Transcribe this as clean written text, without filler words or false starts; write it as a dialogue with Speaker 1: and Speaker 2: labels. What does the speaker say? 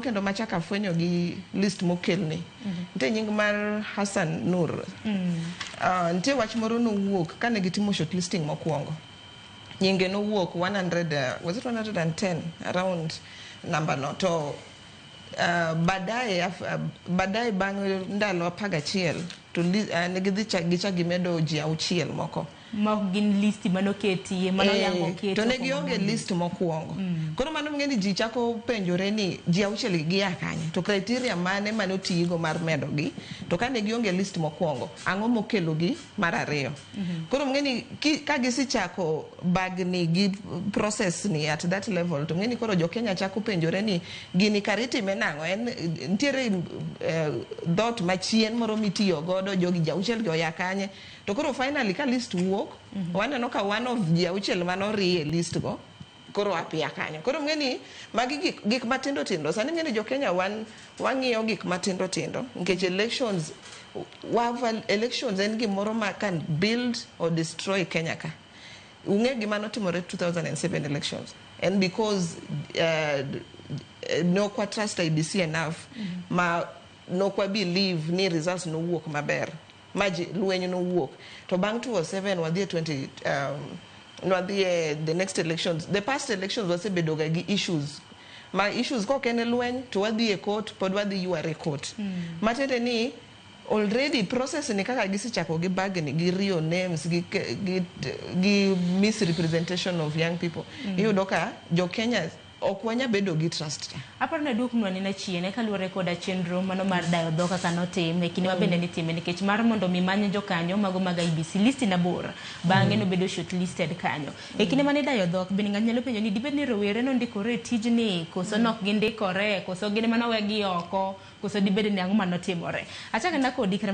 Speaker 1: Kendo machako afwenyo gi list mokelni. Nitie nying mar Hassan Nur. Nitie wach moro nowuok kane gitimo shortlisting mokwongo. Nyinge nowuok 100, was it 110 around number no to baadaye bang' ndalo 11 to ne gidhi gichak gimedo ji auchiel moko.
Speaker 2: Ma ok gin listi manoketi manoyango
Speaker 1: oket to ne gionge list mokwongo. Koro mano ng'e ni ji chako penjore ni ji auchiel gi gia kanye to criteria mane mane otigo mar medogi to kane gionge list mokwongo ang'o mokelogi mar ariyo. Koro ng'e ni ka gisechako bagni gi process ni at that level to ng'e ni koro jo Kenya chako penjore ni gini kare itime nang'o en nitiere dhot machien moro mitiyo godo jogi ji auchiel gi oya kanye to koro finally ka list wuok waneno ka one of ji auchiel manorie e list go koro apia kanyo. Koro ng'e ni magi gik matindo tindo sani ng'e ni jo Kenya wan wang'iyo gik matindo tindo nikech elections wa elections en gimoro ma can build or destroy Kenya ka. Ung'e gima notimore 2007 elections and because ne ok wa trust IEBC enough ma nok wa believe ni results nowuok maber ma ji lweny nowuok to bang' 2007 wadhi e 20 nwadhi e the next elections. The past elections wasebedo ga gi issues ma issues kok en lweny to wadhi e court pod wadhi yware e court. Matiende ni already process ni kaka gisechako gi bagni gi rio names gi misrepresentation of young people iyudo ka jo Kenya ok wanya bedo gi trust cha.
Speaker 2: Aparo ni aduoknwa nena chien kaluwore koda chenro mano mar dayo dhok kaka notim e kinde ma bende nitime nikech mar mondo mi many jokanyo mago mag IEBC listi na bor bang'e nobedo shortlisted kanyo. E kinde mane idayo dhok bende ng'ato nyalo penjo ni dibed ni rowere nondikore e tijni koso nok gindikore koso gin mana wegi oko koso dibed ni ang'o manotimore. Achako na kodi kata